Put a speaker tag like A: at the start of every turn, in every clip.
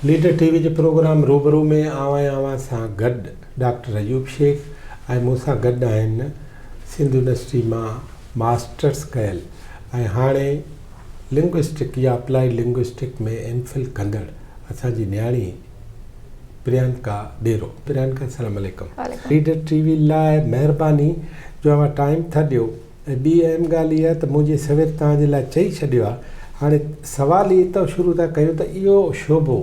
A: Leader ٽي V جي programme روبرو ۾ آئون آهيان اوهان سان گڏ ڊاڪٽر ايوب شيخ ۽ مون سان گڏ آهن سنڌ يونيورسٽي مان ماسٽرس ڪيل ۽ هاڻي لنگوسٽڪ يا اپلائيڊ لنگوسٽڪ ۾ ايم فل ڪندڙ اسان جي نياڻي پريانڪا ڏيرو. پريانڪا السلام عليڪم. ليڊر ٽي وي لاء مهرباني جو اوهان ٽائيم ٿا ڏيو ۽ ٻي اهم ڳالهه اها ته مون جي سوير توهان جي لاء چئي ڇڏيو آهي. هاڻي سوال ئي اتان شروع ٿا ڪيون ته اهو شعبو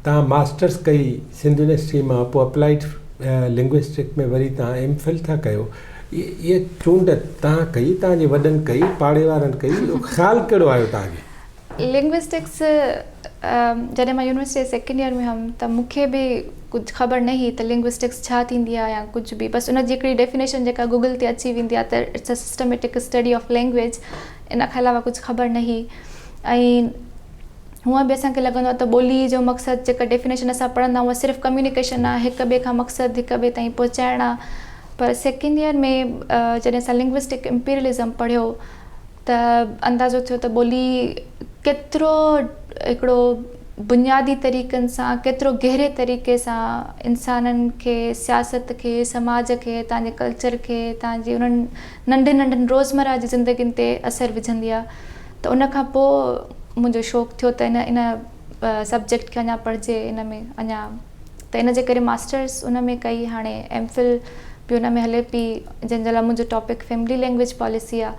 A: توهان ماسٽرس ڪئي سنڌ يونيورسٽي مان پوء اپلائيڊ لنگوسٽڪ ۾ وري توهان ايم فل ٿا ڪيو اها چونڊ توهان ڪئي توهان جي وڏن ڪئي پاڙي وارن ڪئي اهو خيال ڪهڙو آيو توهان کي؟
B: لنگوسٽڪس جڏهن مان يونيورسٽي جي سيڪنڊ ايئر ۾ هيم ته مون کي به ڪجهه خبر نه هئي ته لنگوسٽڪس ڇا ٿيندي آهي يا ڪجهه به بس ان جي هڪڙي ڊيفينيشن جيڪا گوگل تي اچي ويندي آهي ته it's a systematic study of language ان کان علاوه ڪجهه خبر نه هئي ۽ هونئن به اسان کي لڳندو آهي ته ٻولي جو مقصد جيڪا ڊيفينيشن اسان پڙهندا آهيون اها صرف ڪميونيڪيشن آهي هڪ ٻئي کان مقصد هڪ ٻئي تائين پهچائڻ آهي پر سيڪنڊ ايئر ۾ جڏهن اسان لنگوسٽڪ امپيريلزم پڙهيو ته اندازو ٿيو ته ٻولي ڪيترو هڪڙو بنيادي طريقن سان ڪيترو گهري طريقي سان انسانن کي سياست کي سماج کي تان جي ڪلچر کي تان جي انهن ننڍين ننڍين روزمره جي زندگين تي اثر وجهندي آ ته ان کان پوء منهنجو شوق ٿيو ته ان ان سبجيڪٽ کي اڃا پڙهجي ان ۾ اڃا ته ان جي ڪري ماسٽرس ان ۾ ڪئي هاڻي ايم فل به ان ۾ هلي پئي جنهن جي لاء منهنجو ٽاپڪ فيملي لينگويج پاليسي آ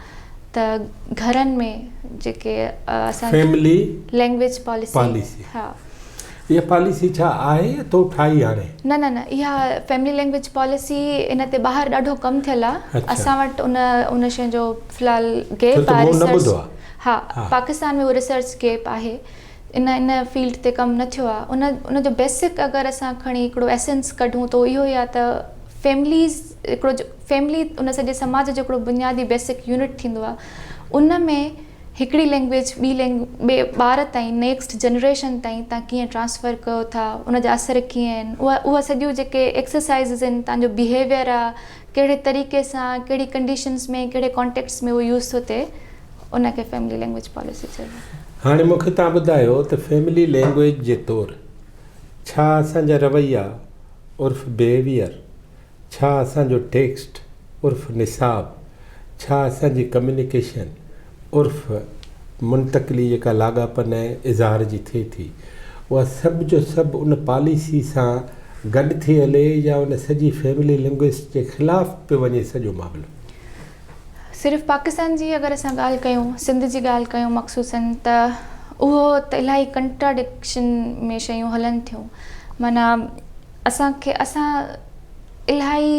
B: ته گهرن ۾ جيڪي اسان
A: فيملي
B: لينگويج پاليسي ها
A: اها پاليسي ڇا آهي يا تو ٺاهي هاڻي؟
B: نه نه نه اها فيملي لينگويج پاليسي ان تي ٻاهر ڏاڍو ڪم ٿيل آ اسان وٽ ان ان شيء جو في الحال گيپ آ ريسرچ ها پاڪستان ۾ اهو ريسرچ گيپ آهي ان ان فيلڊ تي ڪم نه ٿيو آهي ان ان جو بيسڪ اگر اسان کڻي هڪڙو ايسنس ڪڍون ته اهو ئي آهي ته فيمليز هڪڙو فيملي ان سڄي سماج جو هڪڙو بنيادي بيسڪ يونٽ ٿيندو آهي ان ۾ هڪڙي لينگويج ٻي لينگ ٻي ٻار تائين نيڪسٽ جنريشن تائين تان ڪيئن ٽرانسفر ڪيو ٿا ان جا اثر ڪيئن آهن اها اها سڄيون جيڪي ايڪسرسائزز آهن تان جو بيهيويئر آهي ڪهڙي طريقي سان ڪهڙي ڪنڊيشنز ۾ ڪهڙي ڪانٽيڪسٽ ۾ اهو يوز ٿو ٿئي ان کي فيملي لينگويج پاليسي چئبو.
A: هاڻي مون کي توهان ٻڌايو ته فيملي لينگويج جي طور ڇا اسان جا رويا عرف بيهيويئر، ڇا اسان جو ٽيڪسٽ عرف نصاب، ڇا اسان جي ڪميونيڪيشن عرف منتقلي جيڪا لاڳاپن ۽ اظهار جي ٿئي ٿي اها سڀ جو سڀ ان پاليسي سان گڏ ٿي هلي يا ان سڄي فيملي لينگويج جي خلاف پيو وڃي سڄو معاملو؟
B: صرف پاڪستان جي اگر اسان ڳالهه ڪيون سنڌ جي ڳالهه ڪيون مخصوصن ته اهو ته الاهي ڪنٽراڊڪشن ۾ شيون هلن ٿيون معنيٰ اسان کي اسان الاهي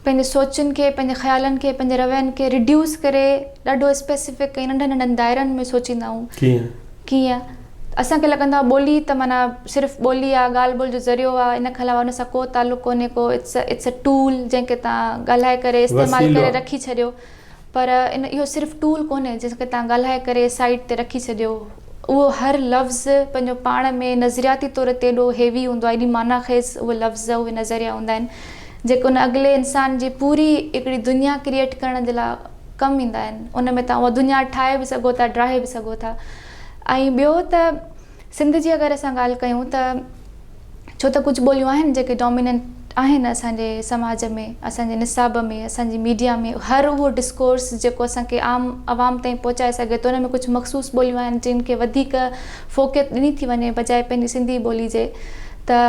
B: پنهنجي سوچن کي پنهنجي خيالن کي پنهنجي روين کي ريڊيوس ڪري ڏاڍو اسپيسفڪ ۽ ننڍن ننڍن دائرن ۾ سوچيندا آهيون
A: ڪيئن
B: ڪيئن اسان کي لڳندو آهي ٻولي ته معنيٰ صرف ٻولي آهي ڳالهه ٻولهه جو ذريعو آهي ان کان علاوه ان سان ڪو تعلق ڪونهي ڪو it's it's a tool جنهن کي توهان ڳالهائي ڪري استعمال ڪري رکي ڇڏيو پر ان اهو صرف ٽول ڪونهي جنهن کي توهان ڳالهائي ڪري سائيڊ تي رکي ڇڏيو اهو هر لفظ پنهنجو پاڻ ۾ نظرياتي طور تي ايڏو هيوي هوندو آهي ايڏي معنيٰ خيز اهي لفظ اهي نظريا هوندا آهن جيڪي ان اڳلي انسان جي پوري هڪڙي دنيا ڪريئيٽ ڪرڻ جي لاء ڪم ايندا آهن ان ۾ توهان اها دنيا ٺاهي به سگهو ٿا ڊاهي به سگهو ٿا ۽ ٻيو ته سنڌ جي اگر اسان ڳالهه ڪيون ته ڇو ته ڪجهه ٻوليون آهن جيڪي ڊوميننٽ آهن اسان جي سماج ۾ اسان جي نصاب ۾ اسان جي ميڊيا ۾ هر اهو ڊسڪورس جيڪو اسان کي عام عوام تائين پهچائي سگهي ٿو ان ۾ ڪجهه مخصوص ٻوليون آهن جن کي وڌيڪ فوقيت ڏني ٿي وڃي بجاء پنهنجي سنڌي ٻولي جي ته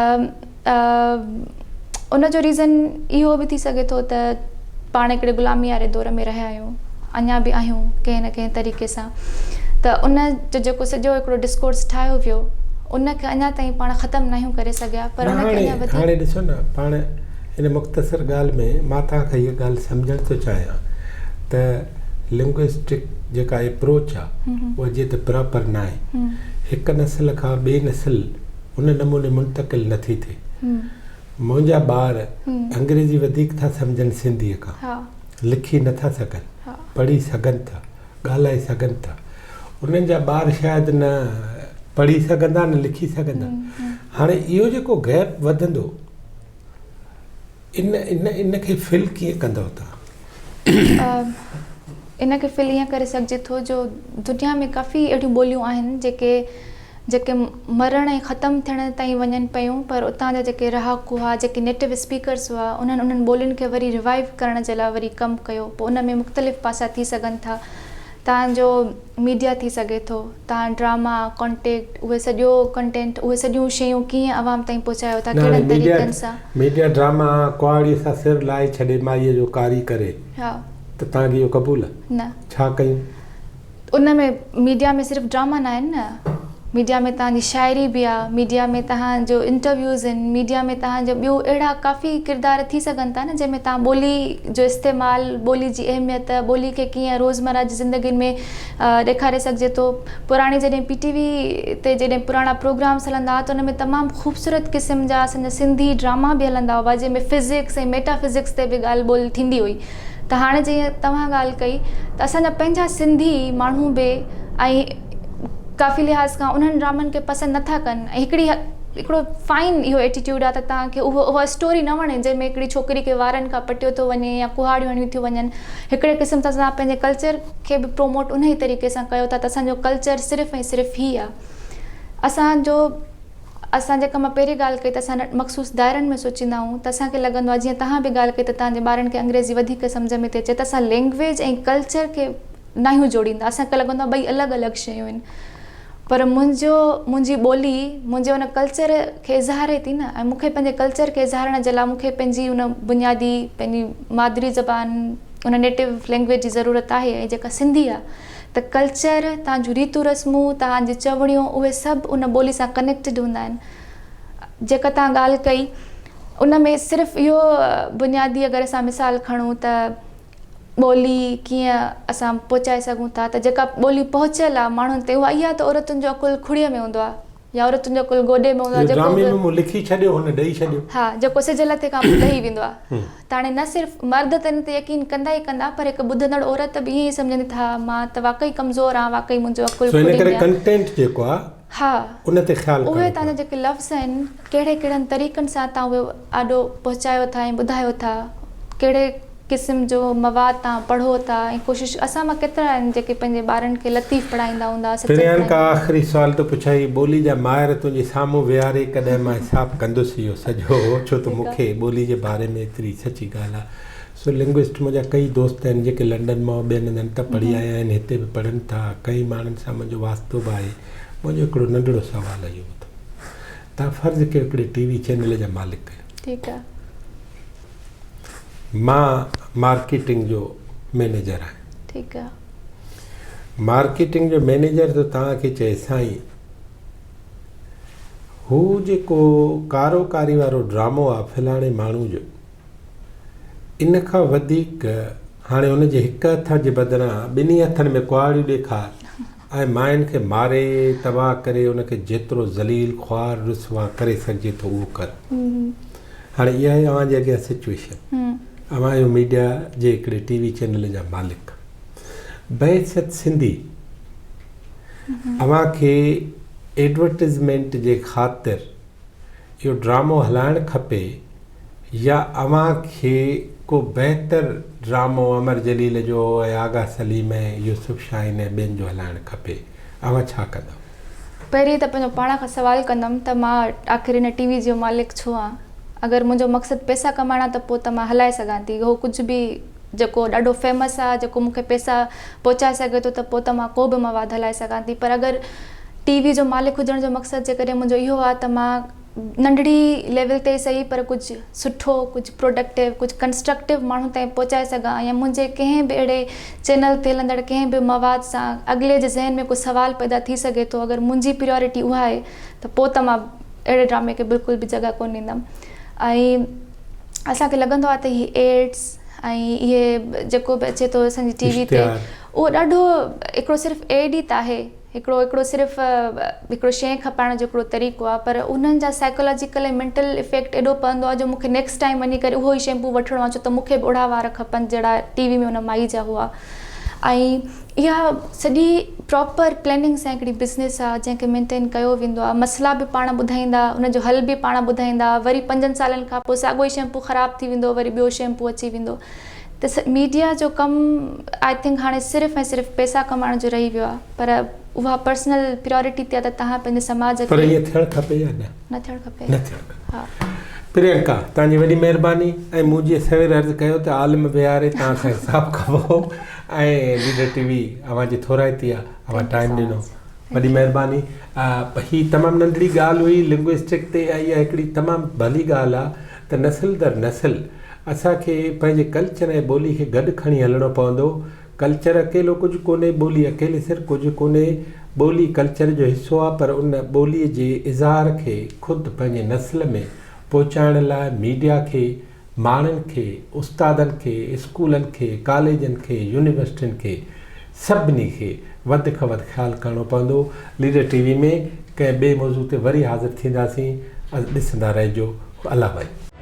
B: ان جو ريزن اهو به ٿي سگهي ٿو ته پاڻ هڪڙي غلامي واري دور ۾ رهيا آهيون اڃا به آهيون ڪنهن نه ڪنهن طريقي سان ته ان جو جيڪو سڄو هڪڙو ڊسڪورس ٺاهيو ويو ان کي اڃا تائين پاڻ ختم ناهيون ڪري سگهيا پر ان کي اڃا وڌيڪ
A: هاڻي ڏسو نه پاڻ ان مختصر ڳالهه ۾ مان توهان کان هيء ڳالهه سمجهڻ ٿو چاهيان ته لنگوئسٽڪ جيڪا ايپروچ آهي اها جيئن ته پراپر ناهي هڪ نسل کان ٻئي نسل ان نموني منتقل نه ٿي ٿئي. منهنجا ٻار انگريزي وڌيڪ ٿا سمجهن سنڌيء کان. لکي نه ٿا سگهن، پڙهي سگهن ٿا، ڳالهائي سگهن ٿا. انهن جا ٻار شايد نه پڙهي سگهندا نه لکي سگهندا. هاڻي اهو جيڪو گيپ وڌندو ان ان ان کي فل ڪيئن ڪندؤ توهان؟
B: ان کي فل ائين ڪري سگهجي ٿو جو دنيا ۾ ڪافي اهڙيون ٻوليون آهن جيڪي جيڪي مرڻ ۽ ختم ٿيڻ تائين وڃن پيون پر اتان جا جيڪي رهاڪو هئا جيڪي نيٽو اسپيڪرس هئا انهن انهن ٻولين کي وري ريوائيو ڪرڻ جي لاء وري ڪم ڪيو پوء ان ۾ مختلف پاسا ٿي سگهن ٿا تان جو ميڊيا ٿي سگهي ٿو تان ڊراما ڪانٽيڪٽ اهي سڄو ڪنٽينٽ اهي سڄيون شيون ڪيئن عوام تائين پهچايو ٿا
A: نه هاڻي
B: ڪهڙن
A: ميڊيا
B: طريقن سان.
A: ميڊيا ڊراما ڪهاڙي سان سر لاهي ڇڏي مائيء جو ڪاري ڪري
B: ها.
A: ته تان کي اهو قبول آ؟
B: نه.
A: ڇا ڪيون؟
B: ان ۾ ميڊيا ۾ صرف ڊراما ناهن نه ميڊيا ۾ توهان جي شاعري به آ ميڊيا ۾ توهان جو انٽرويوز آهن ميڊيا ۾ توهان جو ٻيو اهڙا ڪافي ڪردار ٿي سگهن ٿا نه جنهن ۾ توهان ٻولي جو استعمال ٻولي جي اهميت ٻولي کي ڪيئن روزمره جي زندگين ۾ ڏيکاري سگهجي ٿو پراڻي جڏهن پي ٽي وي تي جڏهن پراڻا پروگرامس هلندا هئا ته ان ۾ تمام خوبصورت قسم جا اسان جا سنڌي ڊراما به هلندا هئا جنهن ۾ فزڪس ۽ ميٽا فزڪس تي به ڳالهه ٻولهه ٿيندي هئي ته هاڻي جيئن توهان ڳالهه ڪئي ته اسان جا پنهنجا سنڌي ماڻهو به ۽ ڪافي لحاظ کان انهن ڊرامن کي پسند نٿا ڪن ۽ هڪڙي هڪڙو فائن اهو ايٽيٽيوڊ آهي ته توهان کي اهو اها اسٽوري نه وڻي جنهن ۾ هڪڙي ڇوڪري کي وارن کان پٽيو ٿو وڃي يا ڪهاڙيون هڻيون ٿيون وڃن هڪڙي قسم سان توهان پنهنجي ڪلچر کي به پروموٽ ان ئي طريقي سان ڪيو ٿا ته اسان جو ڪلچر صرف ۽ صرف هي آهي اسان جو اسان جيڪا مان پهرين ڳالهه ڪئي ته اسان مخصوص دائرن ۾ سوچيندا آهيون ته اسان کي لڳندو آهي جيئن توهان به ڳالهه ڪئي ته توهان جي ٻارن کي انگريزي وڌيڪ سمجهه ۾ ٿي اچي ته اسان لينگويج ۽ ڪلچر کي ناهيون جوڙيندا اسان کي لڳندو آهي ٻئي الڳ الڳ شيون آهن پر منهنجو منهنجي ٻولي منهنجي ان ڪلچر کي اظهاري ٿي نه ۽ مون کي پنهنجي ڪلچر کي اظهارڻ جي لاء مون کي پنهنجي ان بنيادي پنهنجي مادري زبان ان نيٽو لينگويج جي ضرورت آهي ۽ جيڪا سنڌي آهي ته ڪلچر، توهان جون ريتون رسمون، توهان جون چوڻيون اهي سڀ ان ٻولي سان ڪنيڪٽيڊ هوندا آهن. جيڪا توهان ڳالهه ڪئي ان ۾ صرف اهو بنيادي اگر اسان مثال کڻون ته ٻولي ڪيئن اسان پهچائي سگهون ٿا ته جيڪا ٻولي پهچيل آهي ماڻهن تي اها اها ته عورتن جو عقل کڙيء ۾ هوندو آهي. يا عورتن جو عقل گوڏي ۾ هوندو آهي جيڪو
A: ڊرامي ۾ مون لکي ڇڏيو هن ڏئي ڇڏيو.
B: ها جيڪو سج لٿي کان پوء لهي ويندو آهي ته هاڻي نه صرف مرد ته ان تي يقين ڪندا ئي ڪندا پر هڪ ٻڌندڙ عورت به ائين ئي سمجهندي ته ها مان ته واقعي ڪمزور آهيان واقعي منهنجو عقل
A: سو ان
B: کڙي
A: ڪري
B: ۾ آهي.
A: ڪنٽينٽ جيڪو آهي
B: ها
A: ان تي خيال
B: اهي
A: ڪرڻو
B: توهان جا
A: پوندو.
B: جيڪي لفظ آهن ڪهڙي ڪهڙن طريقن سان توهان اهي آڏو پهچايو ٿا ۽ ٻڌايو ٿا ڪهڙي قسم جو مواد توهان پڙهو ٿا ۽ ڪوشش اسان مان ڪيترا آهن جيڪي پنهنجي ٻارن کي لطيف پڙهائيندا هوندا سچل
A: پريانڪا
B: پڙهائيندا هوندا.
A: آخري سوال ٿو پڇان هي ٻولي جا ماهر تنهنجي سامهون ويهاري ڪڏهن مان حساب ڪندس اهو سڄو ڇو ته مون کي ٻولي جي باري ۾ ايتري سچي ڳالهه آ سو لنگوسٽ منهنجا ڪئي دوست آهن جيڪي لنڊن مان ٻين هنڌن تان پڙهي آيا آهن هتي به پڙهن ٿا ڪئي ماڻهن سان منهنجو واسطو به آهي منهنجو هڪڙو ننڍڙو سوال اهو اٿم توهان فرض ڪيو هڪڙي ٽي وي چينل جا مالڪ آهيو
B: ٺيڪ آ.
A: مان مارڪيٽنگ جو مئنيجر آهيان.
B: ٺيڪ آ.
A: مارڪيٽنگ جو مئنيجر ٿو توهان کي چئي سائين هو جيڪو ڪارو ڪاري وارو ڊرامو آ فلاڻي ماڻهو جو ان کان وڌيڪ هاڻي ان جي هڪ هٿ جي بدران ٻنهي هٿن ۾ ڪهاڙيون ڏيکار ۽ ماين کي ماري تباهه ڪري ان کي جيترو ذليل خوار رسوا ڪري سگهجي ٿو اهو ڪر. هاڻي اها آهي اوهان جي اڳيان سچوئيشن. اوهان آهيو ميڊيا جي هڪڙي ٽي وي چينل جا مالڪ. بحيثيت سنڌي اوهان کي ايڊورٽيزمينٽ جي خاطر اهو ڊرامو هلائڻ کپي يا اوهان کي ڪو بهتر ڊرامو امر جليل جو ۽ آغا سليم ۽ يوسف شاهين ۽ ٻين جو هلائڻ کپي؟ اوهان ڇا ڪندؤ؟
B: پهرين ته پنهنجو پاڻ کان سوال ڪندم ته مان آخر هن ٽي وي جو مالڪ ڇو آهيان؟ اگر منهنجو مقصد پئسا ڪمائڻ آهي ته پوء ته مان هلائي سگهان ٿي اهو ڪجهه به جيڪو ڏاڍو فيمس آهي جيڪو مون کي پئسا پهچائي سگهي ٿو ته پوء ته مان ڪو به مواد هلائي سگهان ٿي پر اگر ٽي وي جو مالڪ هجڻ جو مقصد جيڪڏهن منهنجو اهو آهي ته مان ننڍڙي ليول تي سهي پر ڪجهه سٺو ڪجهه پروڊڪٽو ڪجهه ڪنسٽرڪٽو ماڻهن تائين پهچائي سگهان يا منهنجي ڪنهن به اهڙي چينل تي هلندڙ ڪنهن به مواد سان اڳلي جي ذهن ۾ ڪو سوال پيدا ٿي سگهي ٿو اگر منهنجي پريارٽي اها آهي ته پوء ته مان اهڙي ڊرامي کي بلڪل به جڳهه ڪونه ڏيندم ۽ اسان کي لڳندو آهي ته هي ايڊس ۽ اهي جيڪو به اچي ٿو اسان جي ٽي وي تي اهو ڏاڍو هڪڙو صرف ايڊ ئي ته آهي هڪڙو هڪڙو صرف هڪڙو شيء کپائڻ جو هڪڙو طريقو آهي پر انهن جا سائيڪالاجيڪل ۽ مينٽل افيڪٽ ايڏو پوندو آهي جو مون کي نيڪسٽ ٽائيم وڃي ڪري اهو ئي شيمپو وٺڻو آهي ڇو ته مون کي به اهڙا وار کپن جهڙا ٽي وي ۾ ان مائي جا هئا ۽ اها سڄي پراپر پلاننگ سان هڪڙي بزنس آهي جنهن کي مينٽين ڪيو ويندو آهي مسئلا به پاڻ ٻڌائيندا ان جو حل به پاڻ ٻڌائيندا وري پنجن سالن کان پوء ساڳيو ئي شيمپو خراب ٿي ويندو وري ٻيو شيمپو اچي ويندو ته ميڊيا جو ڪم I think هاڻي صرف ۽ صرف پئسا ڪمائڻ جو رهي ويو آهي پر اها پرسنل پريارٽي تي آهي ته توهان پنهنجي سماج
A: پر
B: کي
A: ائين ٿيڻ کپي يا نه؟
B: نه ٿيڻ کپي.
A: نه ٿيڻ کپي.
B: ها.
A: پريانڪا توهان جي وڏي مهرباني ۽ مون جيئن سوير عرض ڪيو ته عالم ويهاري توهان سان حساب ڪبو ۽ ليڊر ٽي وي اوهان جي ٿورائتي آهي اوهان
B: thank you
A: time
B: سو
A: ڏنو
B: مچ.
A: وڏي
B: thank you.
A: مهرباني هي تمام ننڍڙي ڳالهه هئي لنگوئسٽڪ تي ۽ اها هڪڙي تمام ڀلي ڳالهه آهي ته نسل در نسل اسان کي پنهنجي ڪلچر ۽ ٻولي کي گڏ کڻي هلڻو پوندو ڪلچر اڪيلو ڪجهه ڪونهي، ٻولي اڪيلي سر ڪجهه ڪونهي، ٻولي ڪلچر جو حصو آ پر ان ٻولي جي اظهار کي خود پنهنجي نسل ۾ پهچائڻ لاء ميڊيا کي، ماڻهن کي، استادن کي، اسڪولن کي، ڪاليجن کي، يونيورسٽين کي سڀني کي وڌ کان وڌ خيال ڪرڻو پوندو. ليڊر ٽي وي ۾ ڪنهن ٻئي موضوع تي وري حاضر ٿينداسين. ڏسندا رهجو. الله ڀائي.